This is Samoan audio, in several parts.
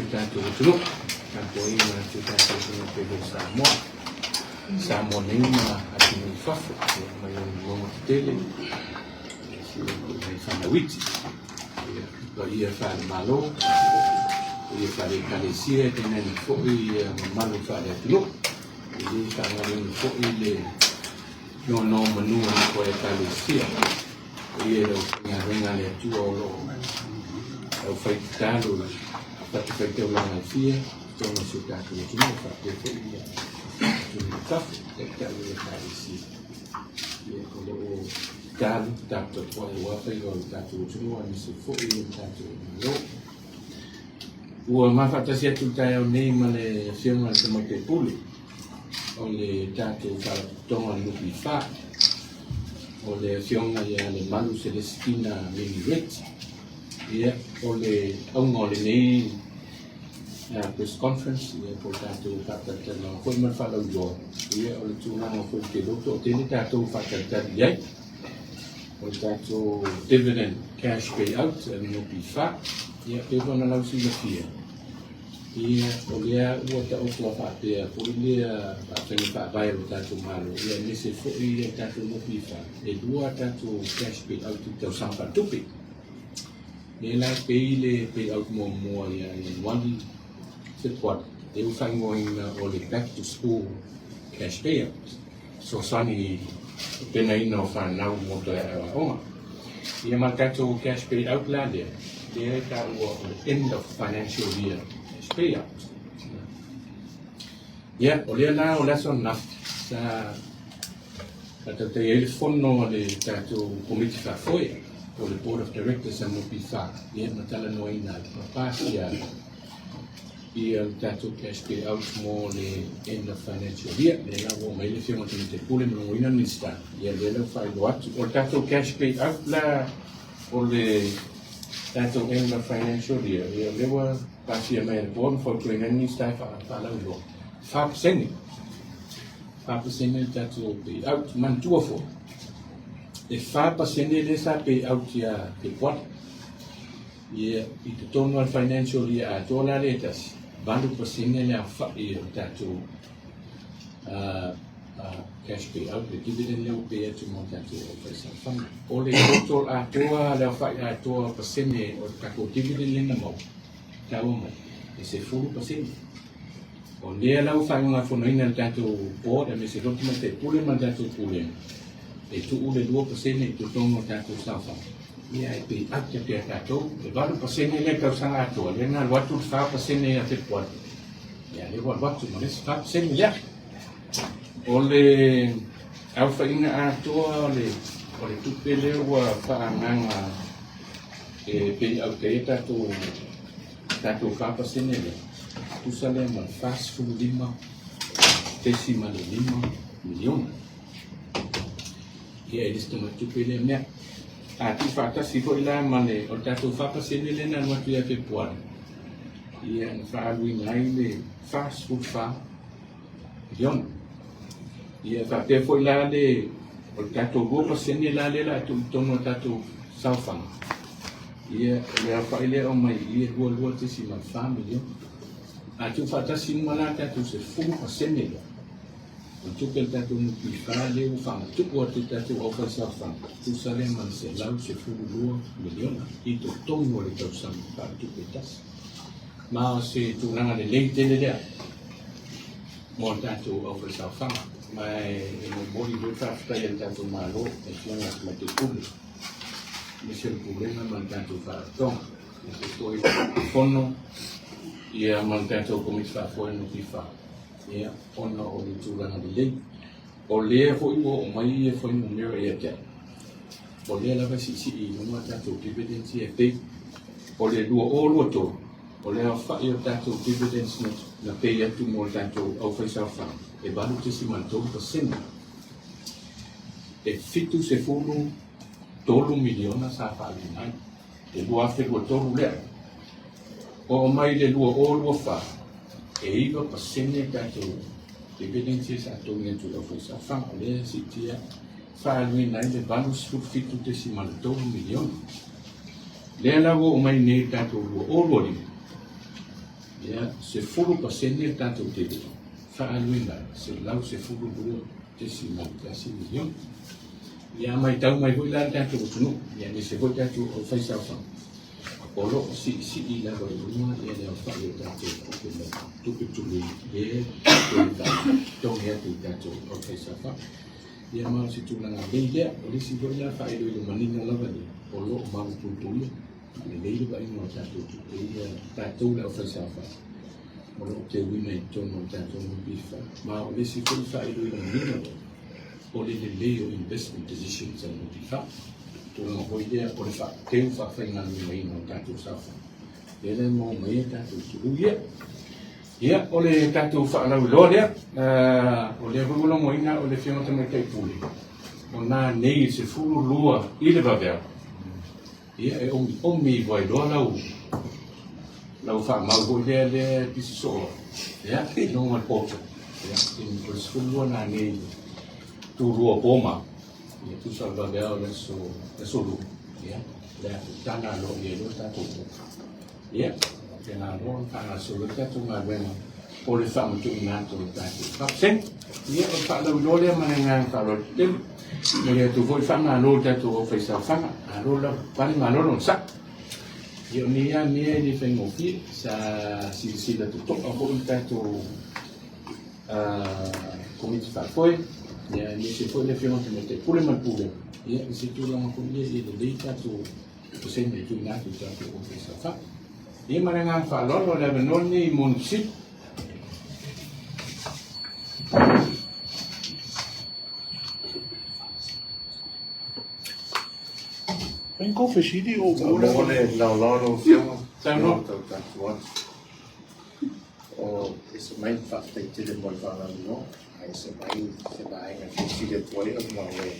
si o tatou atunuu, tapuaiga a si o tatou atunuu pele o Samoa, Samoa nei ma atunuu i fafo, ia, mai ona mauga tetele, ia, si o mai fanau iti, ia, paia faale-Malo, paia faale-Ekalesia, tainane foi ia mamalu faale-atunuu. E le faagaloina foi le nonomanu o le Ekalesia. Paia i le aufaigaluega a le Atua o lo o aufai tatalo i fatafaitaulaga e fia i totonu o si o tatou atunuu faapea foi ia atunuu i fafo, taitai o le Ekalesia. Ia, o lo o tatalo, taputapuai aua faiva o le tatou atunuu aemaise foi o le tatou Malo. Ua mafaatasi atu i le taeao nei ma le Afioga i le Tamaitai Pule o le tatou Faalapotopotoga o le NPF, o le Afioga ia Lemalu Selesitina Mimi Reti. Ia, o le auga o lenei press conference, ia, po o tatou faatalitaliga foi ma le faalauiloa, ia, o le tulaga foi ou te iloa toatele tatou faatalitali i ai, o le tatou dividend cash payout a le NPF. Ia, pei foi ona lausilafia, ia, o lea ua taoto a faapea foi lea faiga faavae a lo tatou Malo, ia, aemaise foi le tatou NPF, e lua a tatou cash payout i tausaga faaletupe. Lea la e pay le payout muamua ia Ianuari, Fepuari, lea ua faaigoaina o le back to school cash payout, fesoasoani i tapenaina o fanau mo toe aoaoga. Ia ma le tatou cash payout la lea, lea e taua o le end of financial year cash payout. Ia, o lea la o le aso ananafi sa faatautaia ai le fono a le tatou komiti faafoe po o le Board of Directors a NPF, ia ma talanoaina ai ma pasia ai ia le tatou cash payout mo le end of financial year. Lea la ua oo mai ai le Afioga i le Tamaitai Pule ma logoina le Minisita, ia lea la ua faailoa atu. O le tatou cash payout la o le tatou end of financial year, ia lea ua pasia mai e le Board ma fautuaina ai le Minisita e faalauiloa, 4%. 4% le tatou payout. Manatua foi, e 4% lea sa payout ia Fepuari. Ia, i totonu o le financial year atoa la lea e tasi, 8% le aofai o le tatou cash payout, le dividend lea ua pay atu mo tatou aufaisaofaga. O le total atoa, le aofai atoa o pasene o le tatou dividend lea na maua, taua mai, e 10%. O lea la ua faaiugafonoina e le tatou board aemaise foi le Tamaitai Pule ma le tatou Pulega e tuu le 2% i totonu o tatou saofaga. Ia e pay out atu ia tatou le 8% lea i tausaga atoa, lea na alu atu le 4% ia Fepuari. Ia lea ua alu atu ma le isi 4% lea. O le aofaiga atoa o le tupe lea ua faaagaaga e pay out ai tatou tatou 4% lea, tusa lea ma le 45.5 miliona. Ia e le se tamai tupe lea mea. A tuufaatasi foi la ma le o le tatou 4% lea na alu atu ia Fepuari, ia na faaaluina ai le 44 miliona. Ia faapea foi la le o le tatou 2% la lea o le a tuu i totonu o le tatou saofaga, ia o le aofai lea e aumai i i e 22.4 miliona. A tuufaatasi uma la tatou 10% lea, o le tupe a le tatou NPF lea ua faamatuu atu i tatou aufaisaofaga, tusa lea ma le 112 miliona i totonu o le tausaga faaletupe e tasi. Ma o se tulaga lelei tele lea mo le tatou aufaisaofaga. Ma e momoli foi le faafetai a le tatou Malo, le Afioga i le Tamaitai Pule, aemaise o le Pulega ma le tatou Faalapotopotoga, aemaise foi le Fono ia ma le tatou Komiti Faafoe NPF, ia, ona o le tulaga lelei. O lea foi ua oo mai ia fuainumera ia te au, o lea lava e siisii i luga tatou dividends ia e pay. O le 2023, o le aofai o tatou dividends na pay atu mo le tatou aufaisaofaga, e 8.3%. E 73 miliona sa faaaluina ai, le 2023 lea. Oo mai le 2024, e 9% tatou dividends ia sa totogi atu i le aufaisaofaga, o lea e siitia faaaluina ai le 87.3 miliona. Lea la ua oo mai nei i le tatou 2025, Ia, 10% le tatou tele faaaluina $112.1 miliona. Ia, a matau mai foi la le tatou atunuu, ia aemaise foi tatou aufaisaofaga, o lo o siisii lava i luga ia le aofai o tatou tupe maua, tupe tului lea e faatotogi atu i tatou aufaisaofaga. Ia ma o se tulaga lelei lea. O le isi foi la faailoilo manino lava lea, o lo o malupuipuia lelei le vaaiga o tatou tupe ia, tatou le aufaisaofaga o lo o teuina i totonu o le tatou NPF. Ma o le isi foi faailoilo manino lea, o le lelei o investment decisions a le NPF. Tulaga foi lea o le teu faafaigaluegaina o tatou saofaga, lea la e maua mai ai tatou tului ia. Ia, o le tatou faalauiloa lea, o lea foi ua logoina o le Afioga Tamaitai Pule, o nanei i le 12 i le vaveao, ia e omiomi iho ai loa lau lau faamau foi lea lea e pisi soo ai, ia, i luga o le poto. Ia, o le 12 nanei i le tulua o Poma, ia tusa o le vaveao o le aso, aso lua, ia, lea tana loa i ai loa tatou poto. Ia, faapena loa ona faagasolo ai le tatou galuega o le faamatuuina atu o le tatou 4%. Ia, o le faalauiloa lea ma le agaga faaaloalo tele. Momoli atu foi le faamalo i le tatou aufaisaofaga, malo lava pale, malo le onosai. Ia, o nei lava mea e le faigofie, sa silasila totoa foi le tatou Komiti Faafoe, ia, aemaise foi le Afioga i le Tamaitai Pule ma le Pulega, ia, i se tulaga foi lea ia lelei tatou pasene e tuuina atu i tatou Ofisa o Fafo. Ia ma le agaga faaaloalo, o le avanoa lenei mo ni fesili. Ai kou fesili o mo le laolao lau Afioga. Saunoa. Tau tatou atu. O e se mai faafetai tele mo le faalauiloa, ae se mai se vaega e fesili atu ai ona o le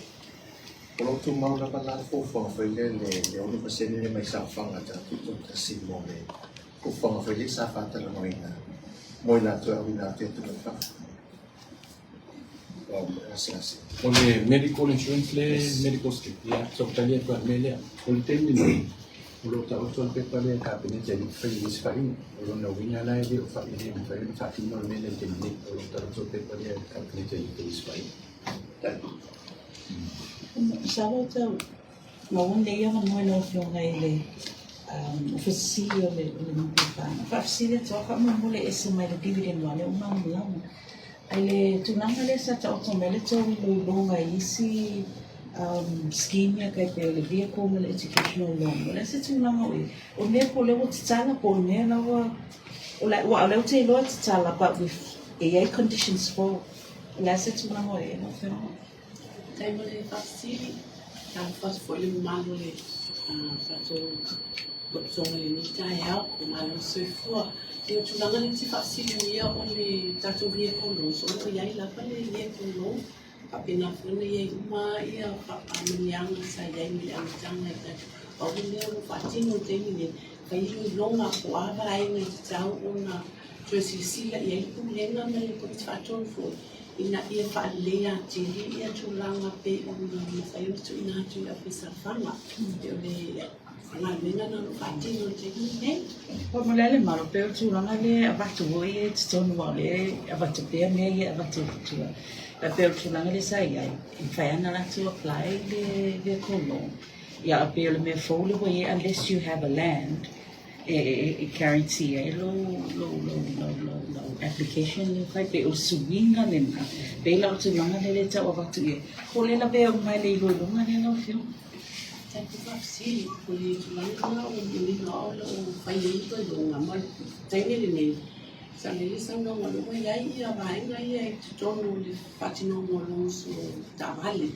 o lo o tumau lava la le fuafuaga foi lea le 6% lea mai saofaga a tatou tuutasi mo le fuafuaga foi lea sa faatalanoaina mo i latou e auina atu i atunuu i fafo. O le asiasi. O le medical insurance le medical scheme. Ia, sa ou tali atu lava i le mea lea. O le taimi lenei, o lo o taoto le pepa lea i le Kapeneta e le i faia ai se faaiuga. O lona uiga la e le o fai, e le mafai ona faatino le mea lea i le taimi nei. O lo o taoto le pepa lea i le Kapeneta e le i faia se faaiuga. Masalo tau maua lenei avanoa i lau Afioga i le Ofisa Sili o le NPF. Faafesili atu lava faamolemole e ese mai le dividend aua o lea ua malamalama. Ae le tulaga lea sa taoto mai le tou iloiloga i isi scheme ia tai pei o le vehicle ma le educational loan, o le a se tulaga o i ai? O le mea po o lea ua tatala po o le mea la ua, aua o lea ou te iloa e tatala but with e i ai conditions for. O le a se tulaga o i ai lau Afioga? Faafetai mo le faafesili. Talofa atu foi i le mamalu o le tatou potopotoga i lenei taeao. Malo le soifua. Ia o tulaga lea e te faafesiligia o le tatou vehicle loans, o lo o i ai lava le vehicle loan. Faapena foi ona i ai uma ia faamanuiaga sa i ai mai le amataga i tatou. Pau le mea o lo o faatino i le taimi nei, fai iloiloga po o a vaega e tatau ona toe silasila i ai le Pulega ma le Komiti Faatonu foi ina ia faaleleia atili ia tulaga pei ona mafai ona tuuina atu i le aufaisaofaga. E pei o le galuega lena o lo o faatino i le taimi lenei. Mo le le malo, pei o le tulaga lea e avatu foi i totonu aua o lea e avatu pea mea ia e avatu i tua. Ae pei o le tulaga lea sa i ai, e mafai lava ona latou apply le vehicle loan. Ia ae pei o le mea fou lea ua i ai, unless you have a land, e guarantee ai lou application lea e fai, pei o le suiga lena, pei la o le tulaga lea e tau avatu i ai, po o le lavea uma ai le iloiloga lea lau Afioga? Tatou faafesili, o le tulaga lena o le uiga o lo o fai ai iloiloga ma le taimi lenei, sa lelei le saunoaga o lea ua i ai ia vaega ia i totonu o le faatinoga o loans o taavale.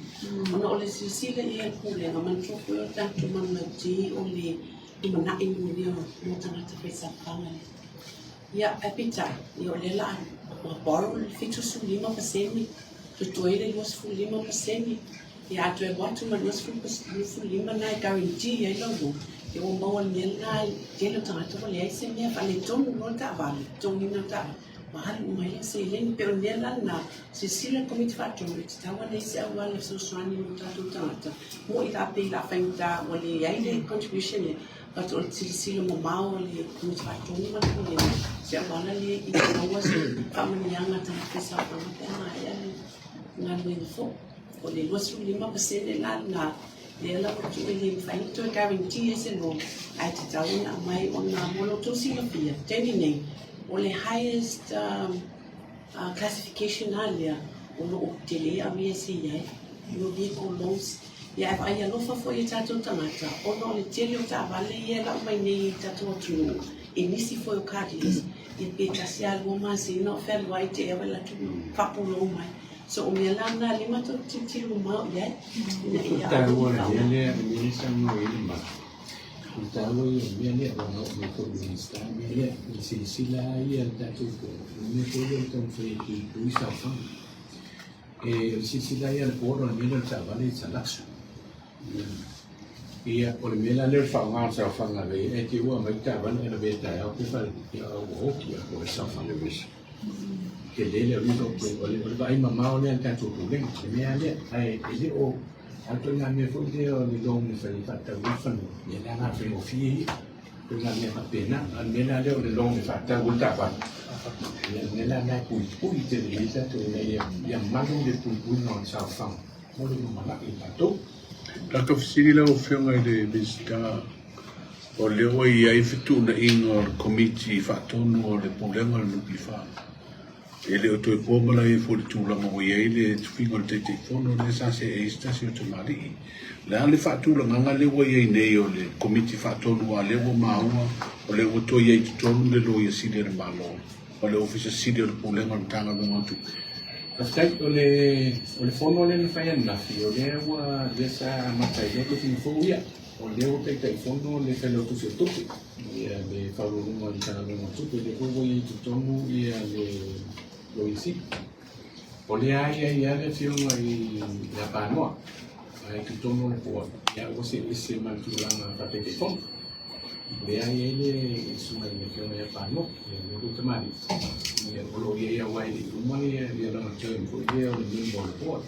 Ona o le silasila i ai a le Pulega, manatua foi o tatou manulauti o le lumanai manuia mo tagata faisaofaga lea. Ia, ae peitai, ia o lea o le a borrow le 75%, totoe le 25%, ia a toe alu atu ma le 25 lena e guarantee ai lau loan, ia ua maua i le mea lena, tele o tagata ua leai se mea, faaletonu loa le taavale, totogiina le taavale, ua alu uma ai lau seleni. E pei o le mea la lena, silasila le Komiti Faatonu e tatau ona i ai se auala e fesoasoani mo tatou tagata, moni la pei o le a faigata ua leai le contribution lea. Tatou o le silasila mamao a le Komiti Faatonu ma le Pulega, se auala lea ina ia maua se faamanuiaga a tagata faisaofaga pe a maea le galuega foi. O le 25% la lena, lea la ua tuu e le mafai ona toe guarantee ai se loan, ae tatau ona aumai ona mo lo outou silafia, taimi nei, o le highest classification lava lea o lo o tele arrears e i ai, o vehicle loans. Ia ae vaai alofa foi i tatou tagata ona o le tele o taavale ia e lau mai nei i tatou atunuu i nisi foi o car dealers, ia pe tasi lava lua masina o fealuai te i ua alu atu faapulou mai. So o mea la na lea matou te tilotilo mamao i ai ina ia Taua le mea lea, le mea lea saunoa i ai le Malo. O le taua ia o le mea lea, ua na oo mai foi i le Minisita le mea lea, i le silasila lava ia a le tatou Board, o le mea foi lea o le taumafai e puipui saofaga. E o le silasila ia a le Board o le mea lea o le taavale it's a luxury. Ia, o le mea la lea o le faaaoga o le saofaga e ae te i ua aumai le taavale ae lavea taeao pe fale, ia ua oti a po o le saofaga. Tele le o le vaai mamao lea a le tatou Pulega, le mea lea, ae e le o a le ituaiga mea foi lea o le loan e fai e faatatau ai le fanua, ia le aga faigofie ia. Ituaiga mea faapena, a o le mea la lea o le loan e faatatau ai le taavale, ia le mea la lena e puipui tele i ai tatou ina ia malu le puipuiga o le saofaga mo le lumanai o tatou. Tatou fesili lau Afioga i le Minisita, o lea ua i ai fetuunaiga o le Komiti Faatonu o le Pulega o le NPF. E le o toe po malae foi i le tulaga ua i ai le tufiga o le Taitaifono lea sa seei ai se tasi o tamalii. O le a le faatulagaga lea ua i ai nei o le Komiti Faatonu aua o lea ua maua o lea ua toe i ai i totonu le Loia Sili a le Malo ma le Ofisa Sili o le Pulega o le Matagaluega o Tupe. Faafetai. O le o le fono lea na fai ananafi, o lea ua lea sa amata ai loa tofiga fou ia. O lea ua Taitaifono le Failautusi o Tupe, ia le Faauluuluga o le Matagaluega o Tupe, lea foi ua i ai i totonu ia le Loia Sili. O lea lava e i ai lava le Afioga i ia Panoa i totonu o le Board, ia ua see ese ma le tulaga faa-Taitaifono. O lea e i ai le susuga i le Afioga ia Panoa, ia le foi tamalii, ia o lo o i ai aua e le i uma ia lana term foi lea o le member o le Board.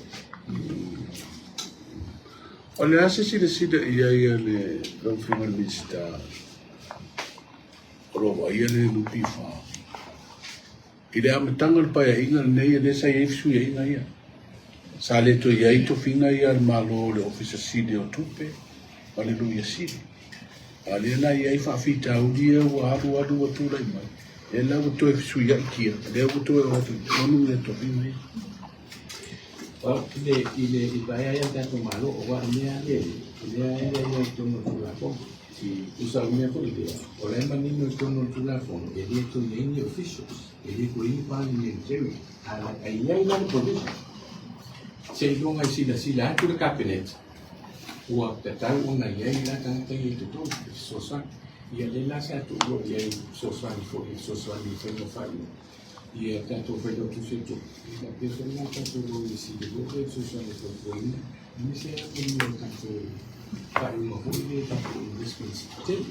O le a se silasila i ai a le lau Afioga i le Minisita o lo o vaaia le NPF i le amataga o le Paeaiga lenei lea sa i ai fesuiaiga ia? Sa le toe i ai tofiga ia a le Malo o le Ofisa Sili o Tupe ma le Loia Sili. A o lea la e i ai faafitauli ia ua alu alu ua tulai mai, lea la ua toe fesuiai kia, lea ua toe o atu i totonu ia tofiga ia. I le i le i vaai ai le tatou Malo, aua o le mea lea o lea e i ai i totonu o le Tulafono. Tusa o le mea foi lea, o la e manino i totonu o le Tulafono, e le toe i ai ni officials, e le toe i ai ni parliamentarian, a i ai la le provision, seiloga e silasila atu le Kapeneta, ua tatau ona i ai la tagata ia i totonu e fesoasoani. Ia lea la sa tuua i ai fesoasoani foi e fesoasoani i faiga o faaiuga. Ia tatou Failautusi o Tupe, e faapea foi la tatou Loia Sili lea e fesoasoani e fautuaina, aemaise lava mo mea o tatou faaiuga foi lea tatou investments tetele.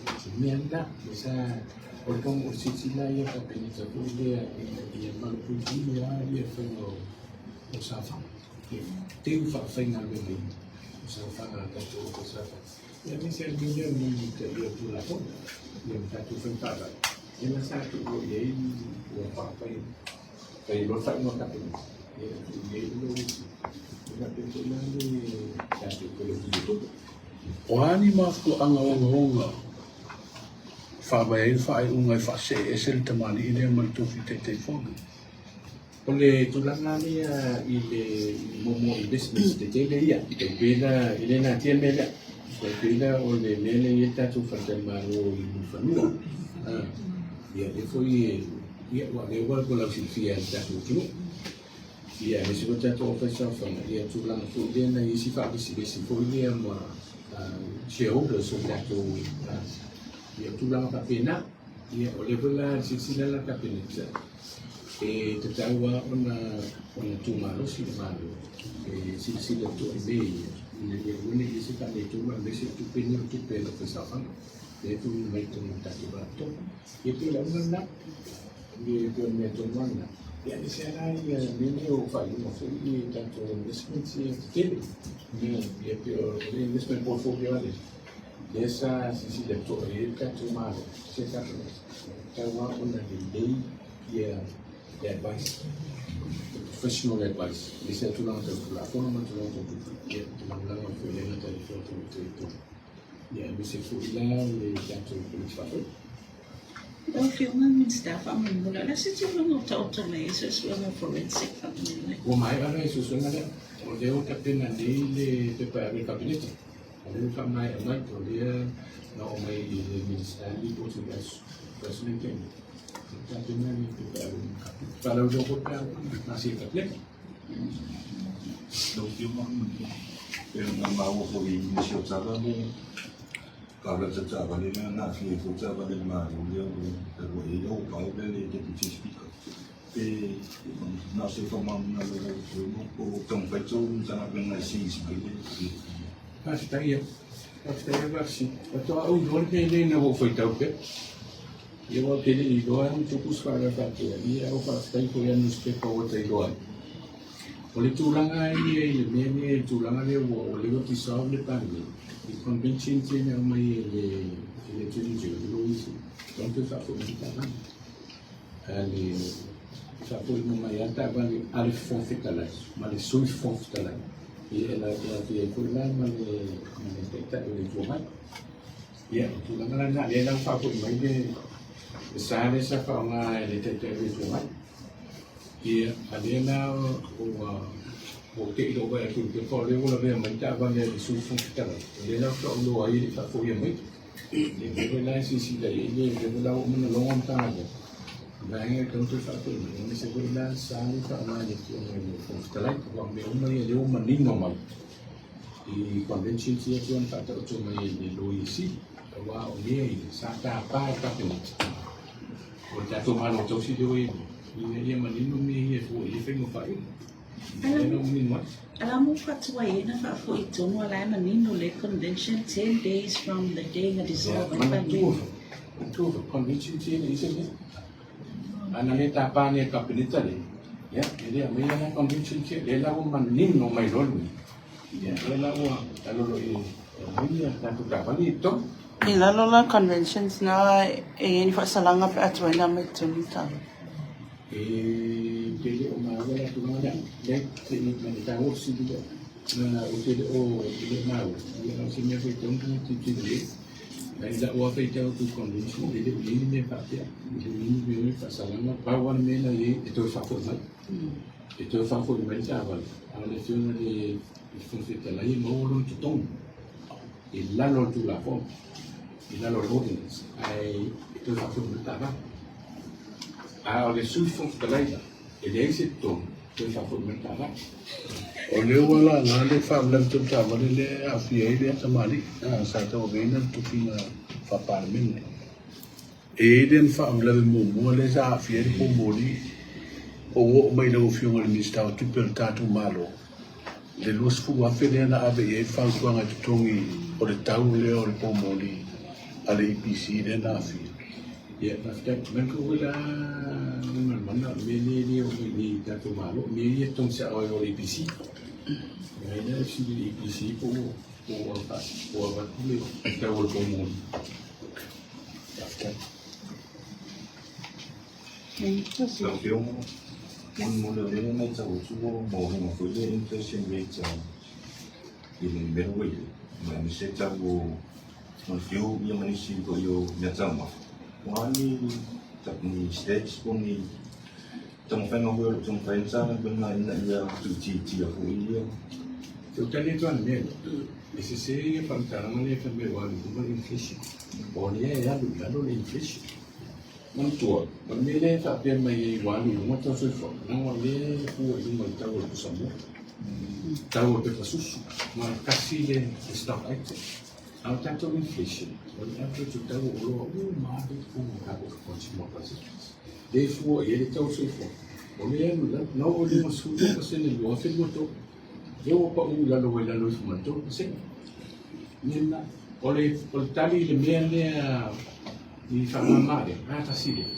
O le mea lena, lea sa o le o le silasila ia Kapeneta foi lea ina ia malupuipuia lava ia faiga o saofaga, e teu faafaigaluegaina o saofaga a tatou saofaga. Ia aemaise lava le mea lea o le mulimulitaia o Tulafono, ia ma tatou faiga faavae. Ia la sa tuua i ai ua faapai fai loa le faaiuga a le Kapeneta, ia tuu i ai le Loia Sili. Ia faapea foi la le tatou Failautusi o Tupe. O a ni mafuaaga ogaoga e faavae ai le faaiuga e faasee ese le tamalii lea ma le tofi Taitaifono? O le tulaga lea i le momo investments tetele ia, e pei la, e le natia le mea lea. E pei la o le mea lea e i ai le tatou faletalimalo i Mulifanua. Ia lea foi, ia aua o lea ua lausilafia e le tatou atunuu. Ia aemaise foi le tatou aufaisaofaga, ia tulaga foi lea na i ai si faavesivesi foi lea ma shareholders o le tatou, ia tulaga faapena. Ia o lea foi la silasila la le Kapeneta, e tatau lava ona tumalosi le Malo e silasila totoa i mea ia, ina ia aua ne i i ai se faaletonu aemaise o tupe nei o tupe a le aufaisaofaga lea e tuuina mai i totonu o le tatou Faalapotopotoga. Ia pei o le auga lena, e pei o le mea tonu lava lena. Ia aemaise lava la mea nei o faaiuga foi i tatou investments ia tetele. Ia pei o le investment portfolio lava lea. Lea sa silasila totoa i ai le tatou Malo, se tatou tatau lava ona lelei ia le advice, the professional advice, aemaise lava tulaga tau Tulafono ma tulaga tau tupe. Ia, e lagolago ai foi e le gata i le Afioga i le Taitai, ia aemaise foi la le tatou Komiti Faafoe. Lau Afioga i le Minisita, faamolemole, o le a se tulaga o taoto mai ai suesuega forensic faamolemole? Ua maea le suesuega lea. O lea ua tapena nei le pepa e ave i le Kapeneta. O lea ua faamaea mai, o lea na oo mai i le Minisita le lipoti i le aso lenei na tea nei. Ua tapena le pepa e ave i le Kapeneta. Faalauiloa foi pe a pasia e le Kapeneta. Lau Afioga, pei ona maua foi i nisi o tala le Palota taavale lea na aafia ai foi taavale a le Malo lea ua i ai lau pau lea le Deputy Speaker. Pe na o se faamalamalamaga i lau Afioga po o taumafai tou Matagaluega e seize mai le Faafetai ia. Faafetai ia Vasi. Faatoa ou iloa le mea lea ina ua ou faitau pea. Ia aua ou te le i iloa ona tupu se faalavelave faapea. Ia ae ua faafetai foi ia newspaper ua ta iloa ai. O le tulaga ia i le mea lea, i le tulaga lea ua leva dissolve le Palemene, i convention ia na aumai e le e le Attorney General, le Loia Sili, e toe faafoi mai taavale. A le faafoi mai lava taavale a le Fofoga Fetalai ma le Sui Fofoga Fetalai, ia e aafia ai foi la ma le Taitai o le Itu Agai. Ia, o le tulaga la lena, lea la ua faafoi mai le sa lea sa faaaoga e le Taitai o le Itu Agai. Ia, a lea la ua ou te i lou vaai atu i le pepa o lea ua lavea mai le taavale a le Sui Fofoga Fetalai, o lea la faatoa ou iloa ai e le i faafoia mai. Ia, o lea foi la e silasila i ai le lea foi la ua uma ona logo le Matagaluega, o vaega e tatau ona toe faafoi mai, aemaise foi la le sa lea e faaaoga e le Afioga i le Fofoga Fetalai. Aua o mea uma ia o lea ua manino mai i conventions ia pei ona faataoto mai e le Loia Sili, aua o mea ia sa tapa e le Kapeneta. O le tatou Malo tausi lea ua i ai nei, ina ia manino mea ia e fua i ai faiga o faaiuga. Lea la ua manino ai. Ala mo faatuai ai na faafoi tonu ala e manino le convention 10 days from the day na dissolve ai Manatua foi, manatua foi, convention ti e leai se mea. Ana le tapa nei e le Kapeneta lea, ia, e le aumaia la convention ti, lea la ua manino mai loa le mea. Ia, lea la ua alolo i aumai ia tatou taavale i totonu. I lalo la conventions na e i ai ni faasalaga pe a tuai na mai totonu taavale. E te le o maua la tulaga lea. Lea te i mai le taua fesili lea. Ou te le o e le o maua. Ia o se mea foi tau na tilotilo i ai. I lau lava faitau atu i convention e le o i ai ni mea faapea. E le o i ai ni mea faasalaga. Pau lava le mea na i ai e toe faafoi mai. E toe faafoi mai le taavale, a o le Afioga i le Fofoga Fetalai e maua lona totogi i lalo o le Tulafono, i lalo o le Ordinance, ae e toe faafoi mai le taavale. A o le Sui Fofoga Fetalai la, e leai se totogi, toe faafoi mai le taavale. O lea ua laga le faalavelave tau taavale lea e aafia ai le tamalii sa tauaveina le tofiga faa-Palemene. E i ai le faalavelave muamua lea sa aafia ai le poumoli o ua oo mai i lau Afioga i le Minisita o Tupe o le tatou Malo le $20,000 lea na ave i ai le fautuaga e totogi o le tau lea o le poumoli a le EPC lea na aafia. Ia, faafetai. Manatua foi la Galumalemana, o le mea lea e le oo mai i inei i le tatou Malo, o mea ia e totogi sao ai o le EPC. Ia, e le o sili le EPC po ua avatu le tau o le poumoli. Faafetai. Lau Afioga, molimoli o lea e matau atu ua maualuga foi le inflation rate i le mea ua i ai, ma aemaise tau o le fuel ia ma nisi foi o mea taumafa. O a ni steps po o ni taumafaiga foi o lo o taumafai ai le Matagaluega ina ia tuuitiitia foi ia. Te tali atu lava i le mea lea, e sese le faamatalaga lea fai mai ua alu i luga le inflation. O lea e alu i lalo le inflation. Manatua, o le mea lea e faapea mai ai ua alu i luga le tau soifuaga, leaga o lea e fua i luga i le tau o le pusamoa, tau o le pepa susu, ma e tasi le stock item. A o tatou inflation, o le average o tau o oloa uma lava lea e i totonu o le tatou consumer price index. Lea e fua i ai le tau o le soifuaga. O lea e alu i lalo, na oo i le 52% i le 2023, lea ua pau i lalo ua i lalo ifo ma le 3%. Lena, o le, o le tali i le mea lea i faamama lea, a tasi lea,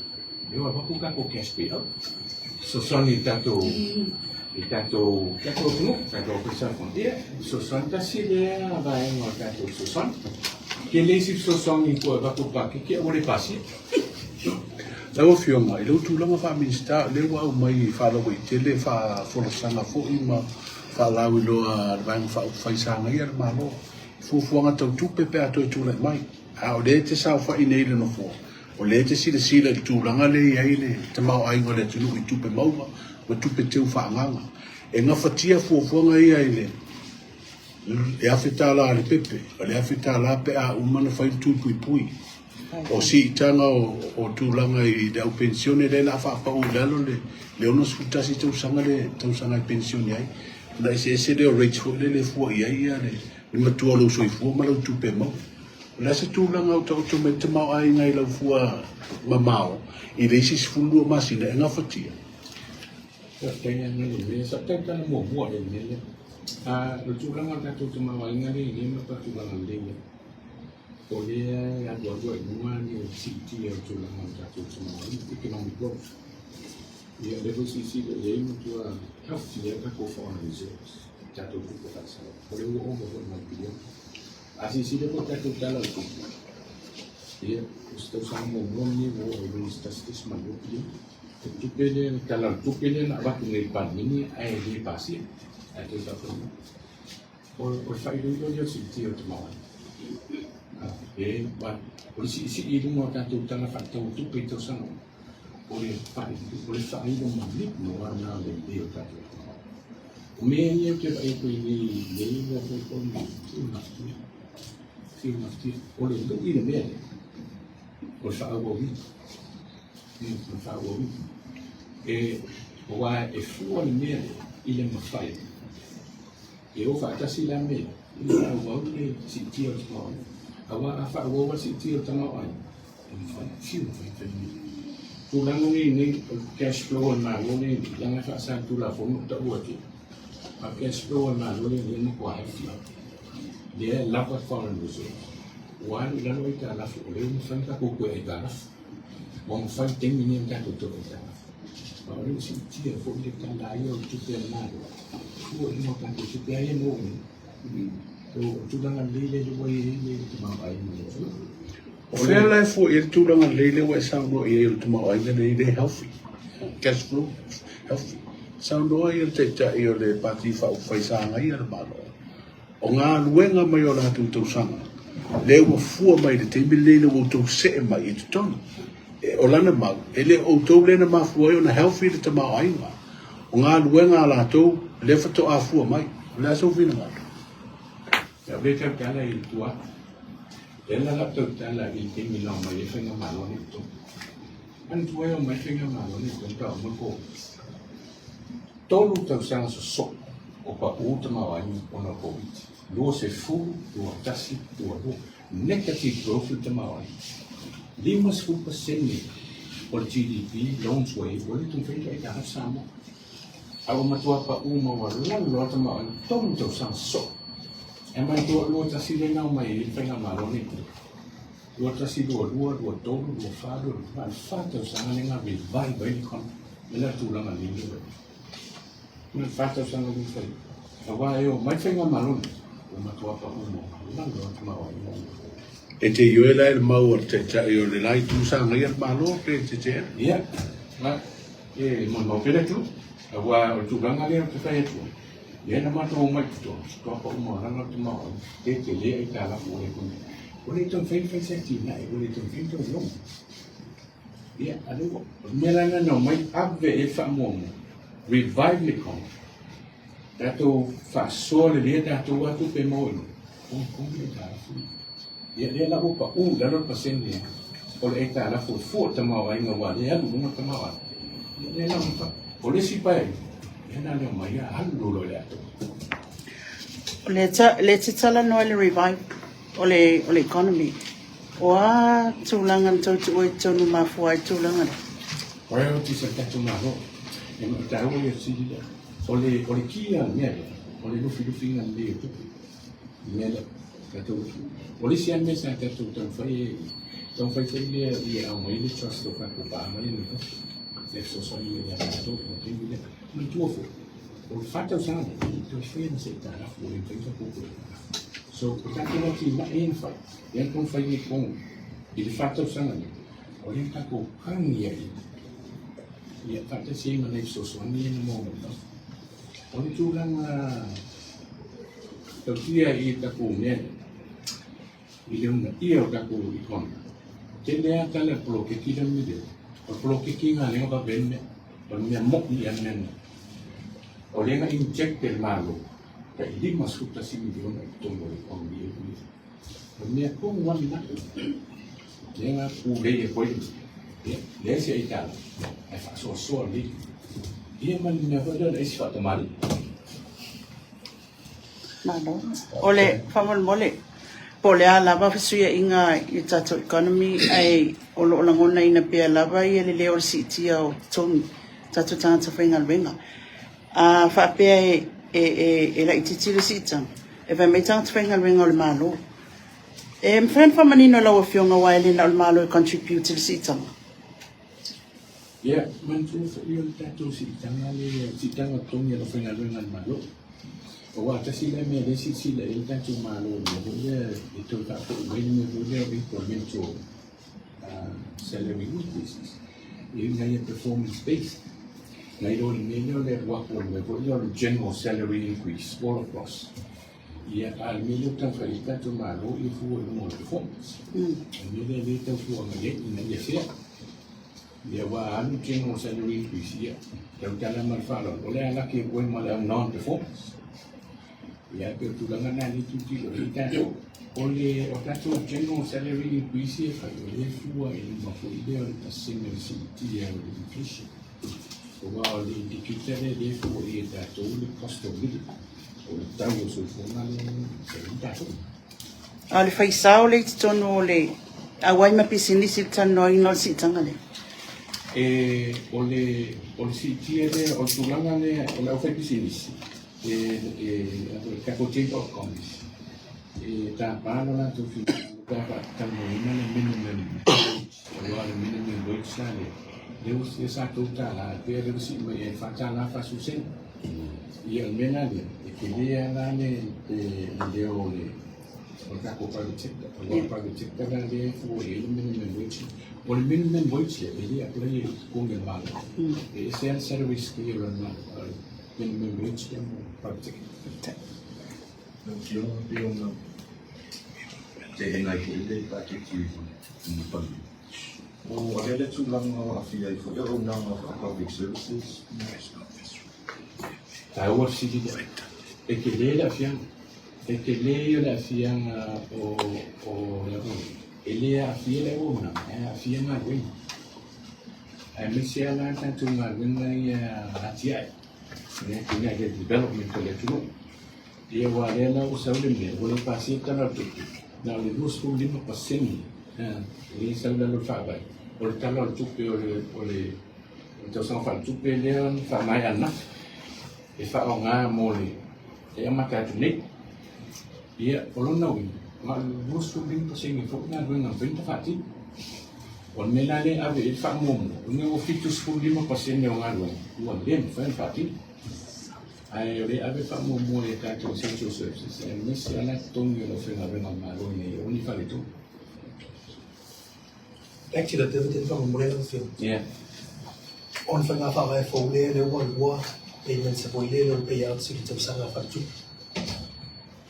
lea ua avatu tatou cash payout. Fesoasoani i tatou i tatou tatou atunuu, tatou ofisa fund. Ia, fesoasoani tasi lea vaega o le tatou fesoasoani. Tele isi fesoasoani ua avatu i le paketi ae ua le pasia. Lau Afioga, i lou tulaga faa-Minisita, o lea ua aumai faalauaitele faafolasaga foi ma faalauiloa a le Vaega Faaupufai sa agaia le Malo i fuafuaga tau tupe pe a toe tulai mai. A o lea e te saofai nei i le Nofoa, o lea e te silasila i le tulaga lea e i ai le tamaoaiga o le atunuu i tupe maua ma tupe teu faaagaaga. E gafatia fuafuaga ia i le $1,000 a le pepe, o le $1,000 pe a uma ona fai le tui puipui. O siitaga o tulaga i le au penisione lea o le a faapau i lalo le 61 tausaga le tausaga e penisione ai. Ona eseese lea o rates foi lele e fua i ai le matua o lou soifua ma lau tupe maua. O le a se tulaga o taoto mai le tamaoaiga i lau fua mamao i le isi 12 masina e gafatia? Faafetai lava i le mea. Sa ou tautala muamua i le mea lea. O le tulaga o le tatou tamaoaiga lea e i ai ma le tulaga lelei ai, o lea e alualu ai i luga le siitia o le tulaga o le tatou tamaoaiga, economic growth. Ia o lea foi silasila i ai matua healthy lava tatou foreign reserves, tatou tupe faasao. O lea ua ova foi ma le piliona. A silasila foi i tatou Tala o le Tupe, ia, o se tausaga muamua lenei ua oo i luga i se $1.2 piliona. O le tupe lea, le Tala o le Tupe lea na avatu nei i le Palemene ae le pasia, ae toe faafoi mai. O le faailoilo lea o le siitia o le tamaoaiga. E, o le siisii i luga o tatou tala faatatau o tupe i tausaga uma, o le faailo manino lava lena o le lelei o le tatou tamaoaiga. O mea ia ou te vaai atu ai nei i lenei mea foi o le fiu fiu gafatia. O le lui le mea lea, o le faaauauina. O le faaauauina. E, aua e fua le mea lea i le mafai e o faatasi la mea i le faaauau le siitia o le tamaoaiga. Aua a faaauau le siitia o le tamaoaiga, e mafai, fiu mafai fai mea. Tulaga nei nei, o le cash flow a le Malo nei, leaga e faasa i le Tulafono o taua atu. A o le cash flow a le Malo nei, lea e matua healthy lava. Lea e lava foreign reserve. Ua alu i lalo aitalafu, o lea ua mafai ona tatou toe aitalafu. Ua mafai i le taimi lenei ona tatou toe aitalafu. A o lea ua siitia foi le tala ia o le tupe a le Malo, fua i luga o tatou tupe lava ia e maua nei. O le tulaga lelei lea ua i ai le tamaoaiga o le atunuu. O fea la e fua i ai le tulaga lelei lea ua e saunoa i ai o le tamaoaiga lenei le healthy, cash flow healthy. Saunoa ia le Taitai o le Pati Faaupufai sa agaia le Malo. O galuega mai o latou tausaga lea ua fua mai i le taimi lenei ina ua outou see mai i totonu. O lana mau, e le o outou lea na mafua ai ona healthy le tamaoaiga. O galuega a latou lea faatoa fua mai. O le a sou finagalo? Ia, o lea e tautala i tua atu. Lea la lau tautala i le taimi na omai ai Faigamalo nei i totonu. Manatua e omai Faigamalo nei i totonu pe a uma le Koviti. 3 tausaga sosoo o pau tamaoaiga ona o Koviti. 20, 21, 22. Negative growth le tamaoaiga. 50% o le GDP loans ua i ai, ua le toe fai aitalafu Samoa. A ua matua pau maualalo lava tamaoaiga, 3 tausaga sosoo. E manatua 21 lea na omai ai le Faigamalo lenei. 21, 22, 23, 24, 25, le 4 tausaga lea na revive ai le economy. O le tulaga lelei lea ua i ai. Le 4 tausaga lea fai. Aua e omai Faigamalo nei, ua matua pau maualalo lava tamaoaiga. E te ioe la i le mau a le Taitai o le la itu sa agaia le Malo pe e te teena? Ia, e molimau pea le atunuu, aua o le tulaga lea ou te fai atu ai, lea na matou omai i totonu, faatoa pau maualalo le tamaoaiga, te tele aitalafu o le economy. Ua le toe mafai ona fai se atinae, ua le toe mafai ona toe loan. Ia, a lea ua, o le mea la lena na omai ave i ai le faamuamua, revive le economy, tatou faasoa lelei a tatou lava tupe e maua i luga, konekone le aitalafu. Ia, lea la ua pau i lalo le pasene o le aitalafu e fua i le tamaoaiga aua o lea e alu i luga le tamaoaiga. Ia, lea la ua O le isi paeaiga, ia na le omai a alu loa i le atoa. O lea te talanoa i le revive o le economy. O a tulaga na tou tuua i totonu mafua ai tulaga lea? Priorities a le tatou Malo. E taua ia fesili lea. O le ki lea o le mea lea, o le lufilufiina lelei o tupe. Le mea lea, tatou lufi. O le isi lava mea sa tatou taumafai e taumafai foi lea ia aumai le trust o tatou paaga ia mai fafo e fesoasoani mai ia tatou i le taimi lea. Manatua foi, o le 4 tausaga lea, e le toe faia ma se aitalafu, ua le mafai ona tatou toe aitalafu. So, So, o tatou atinae ia na fai, lea na taumafai nei i totonu i le 4 tausaga nei, o lea na tatou kagi ai ia faatasi ai ma nai fesoasoani ia na maua mai fafo. O le tulaga tautia i tatou mea lea, i le uunaia o tatou economy, tele lava tala i le poloketi lea o le miliona. O le poloketi lena lea na vave ai le mea, o le mea moni lava le mea lena. O lea na inject e le Malo tai $51 miliona i totonu o le economy e ui. O le mea tonu lava lena. Lea na pulei atu ai le mea. Ia, leai se aitala, ae faasoasoa lelei. Ia ma le mea foi lea o le aisi faatamalii. Malo. O le faamolemole, po o le a lava fesuiaiga i le tatou economy, ae o lo o lagonaina pea lava ia le leo o le siitia o totogi tatou tagata faigaluega. A faapea e laitiiti le siitaga, e fai mai tagata faigaluega o le Malo. E mafai ona faamanino e lau Afioga aua e le na o le Malo e contribute i le siitaga? Ia, manatua foi o le tatou siitaga le siitaga o totogi o le aufaigaluega a le Malo. Aua tasi lea mea lea e silasila i ai le tatou Malo i le mea foi lea e toe faafoi mai le mea foi lea o incremental salary increases ina ia performance based. Nai lo le mea lea o le alu atu o le mea foi lea o le general salary increase all across. Ia, a o le mea lea ua taumafai i ai le tatou Malo ia fua i luga o le performance. O le mea lea lea e tau fua mai ai ina ia fair. Ia, ua alu general salary increase, ia, tautala ma le faaaloalo, o le a laki atu ai ma le au non performance. Ia, e pei o le tulaga lena lea e tilotilo i ai tatou. O le o tatou general salary increase ia e fai, o lea e fua i luga foi lea o le pasene o le siitia o le inflation. Aua o le indicator lea lea e fua i ai e tatou le cost of living, o le tau o le soifuaga lea e fai ai tatou. A o le faisao lea i totonu o le auai ma pisinisi i le talanoaina o le siitaga lea? E, o le siitia lea, o le tulaga lea o le aufaipisinisi, e tatou Chamber of Commerce, e tapa lo latou finagalo pe a faatalanoaina le minimum wage, aua o le minimum wage sa lea, lea ua lea sa $3, e pei o lea ua sii mai ai i le $4.40. Ia, o le mea la lea, e tele lava la le leo o le tatou private sector, aua o le private sector la lea e fua i ai le minimum wage. O le minimum wage lea, e le apply i totonu o le Malo. E ese lava le salary scale o le Malo, a o le minimum wage lea mo private sector. Lau Afioga, pei ona teena ai foi le paketi i pali. O alea le tulaga o aafia ai foi auaunaga faa-public services? Taua le fesili lea. E tele le aafiaga. E tele ia o le aafiaga o le auaunaga. E le aafia le auaunaga, ae aafia galuega. Aemaise lava la tatou galuega ia atiae, le atinae le development o le atunuu. Ia, aua lea la ua sau le mea, ua le pasia le Tala o le Tupe, na o le 25% lea e sau i lalo o le Faavae. O le Tala o le Tupe o le tausaga faaletupe lea na faamaea ananafi, e faaaoga mo le e amata atu nei. Ia, o lona uiga, na o le 25% foi galuega e mafai ona faatino. O le mea la lea e ave i ai le faamuamua, o le mea ua 75% o galuega ua le mafai ona faatino. Ae o lea e ave le faamuamua i a tatou essential services, aemaise lava la totogi o le aufaigaluega a le Malo ina ia aua ne i faaletonu. Back to the dividend faamolemole lau Afioga. Yeah. O le faiga faavae fou lea lea ua lua payments foi lea lea payouts i le tausaga faaletupe.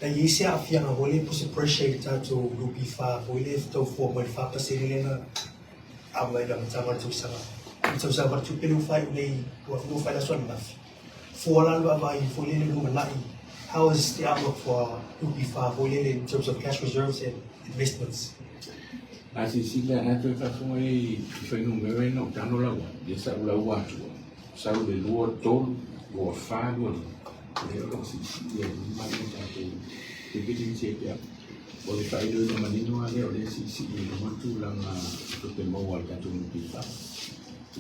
Na i ai se aafiaga foi lea po o se pressure i le tatou NPF foi lea tau fua mai le 4% lea na aumai i le amataga o le tausaga. I le tausaga faaletupe lea ua faaiu nei 2024 i le aso ananafi. Fua la le vaavaai foi lele lumanai. How is the outlook for NPF foi lele in terms of cash reserves and investments? A silasila a toe faafofoga i fuainumera ia na ou tago laua, ia sa ou lauga atua, sau le 23, 24, 25, o lea o lo o siisii ai lima le tatou dividends ia pea. O le faailoilo manino lava lea o lea e siisii i luga le tulaga o tupe maua a le tatou NPF.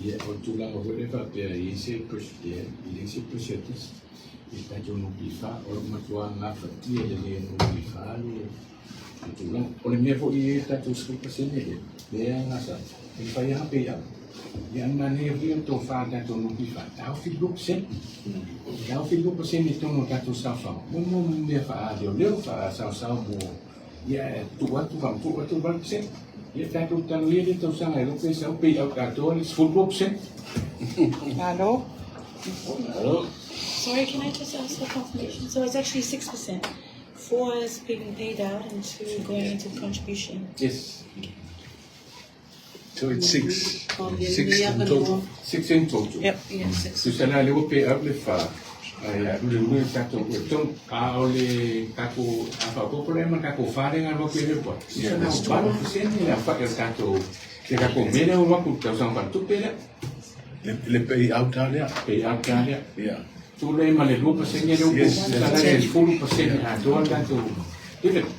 Ia, o le tulaga foi lea faapea e i ai se pressure, e leai se pressure tasi i le tatou NPF, o lo o matua gafatia lelei e le NPF le tulaga. O le mea foi e i ai le tatou 10% lea, lea e gasa, e mafai lava ona pay out. Ia manaia foi o le tofa a le tatou NPF, taofi le 2%. Taofi le 2% i totonu o tatou saofaga, mo mea faaleoleo, faasaosao mo, ia e tuu atu, faamatuu atu le 8%. Ia tatou talo ia lea tausaga e iloa pe sau pay out atoa le 12%. Malo. Malo. Sorry, can I just ask for confirmation? So it's actually 6%. 4 is being paid out and 2 going into the contribution. Yes. So it's 6. 6 in total. 6 in total. Yep. Yeah, 6. Tusa la lea ua pay out le 4, ae alu le 2 i le tatou 3, a o le tatou, a faaopoopo la i ai ma le tatou 4 lea na alu atu i le report, tusa na o 8% le aofai o le tatou, le tatou mea lea ua alu atu i le tausaga faaletupe lea. Le pay out lava lea. Pay out lava lea. Yeah. Tuu lea i ai ma le 2% lea ua tusa la i le 10% atoa le tatou dividend.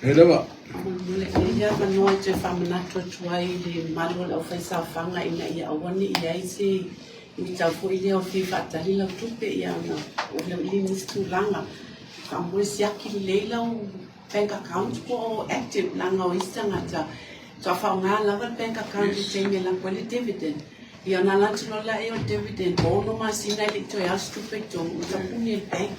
E lava. Faamolemole e i ai avanoa e toe faamanatu atu ai i le mamalu o le aufaisaofaga ina ia aua ne i i ai se luitau foi lea o fia faatali lau tupe ia ona oo lea i nisi tulaga. Faamolemole siaki lelei lau bank account po o active leaga o isi tagata faatoa faaaoga lava le bank account i le taimi e lako ai le dividend. Ia ona ala atu loa lea o le dividend po o ono masina e le i toe alu se tupe i totonu ua tapuni e le bank.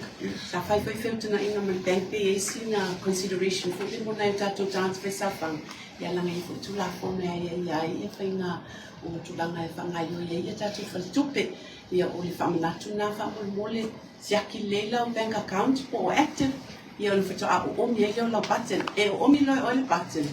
Sa fai foi feutagaiga ma le bank pe i ai sina consideration foi lea mo nai o tatou tagata faisaofaga ia leaga e i ai foi Tulafono e aiaia ai ia faiga o tulaga e faagaoioi ai ia tatou faletupe. Ia o le faamanatu lena faamolemole siaki lelei lau bank account po o active ia ona faatoa oomi ai lea o lau button. E oomi loa e oe le button,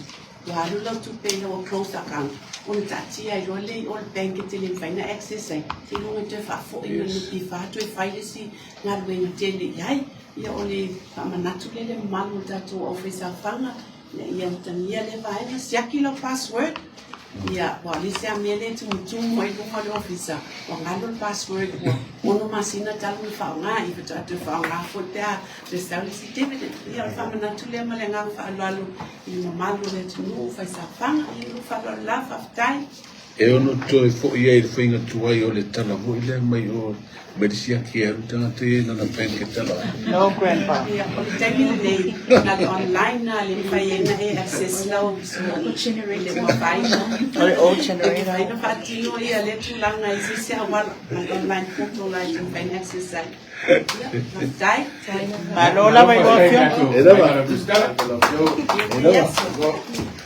ua alu lau tupe i lau closed account, ona taatia ai loa lea i o le bank e te le mafai ona access ai, seiloga e toe faafoi mai le NPF toe fai le isi galuega tele i ai. Ia o le faamanatu lea i le mamalu o le tatou aufaisaofaga, ina ia utagia lea vaega, siaki lau password, ia ua leai se mea lea e tumutumu ai luga o le ofisa, ua galo le password ua ono masina talu ona faaaoga, ia faatoa toe faaaoga foi pe a toe sau le isi dividend. Ia o le faamanatu lea ma le agaga faaaloalo i le mamalu o le atunuu faisaofaga. Ia ma lou faaaloalo lava, faafetai. E ono toe foi ai i le faiga tuai o le tala foi lea mai o mai le siaki e alu tagata ia i lana bank e tala ai. No grandpa. Ia, o le taimi lenei, na le online na le mafai ai ona e access lau i le mafai na. O le old E generator. mafai ona faatino ia lea tulaga i se isi auala, na le online portal la e te mafai ona access ai. Ia, faafetai. Malo lava i lau Afioga. E lava. E lava.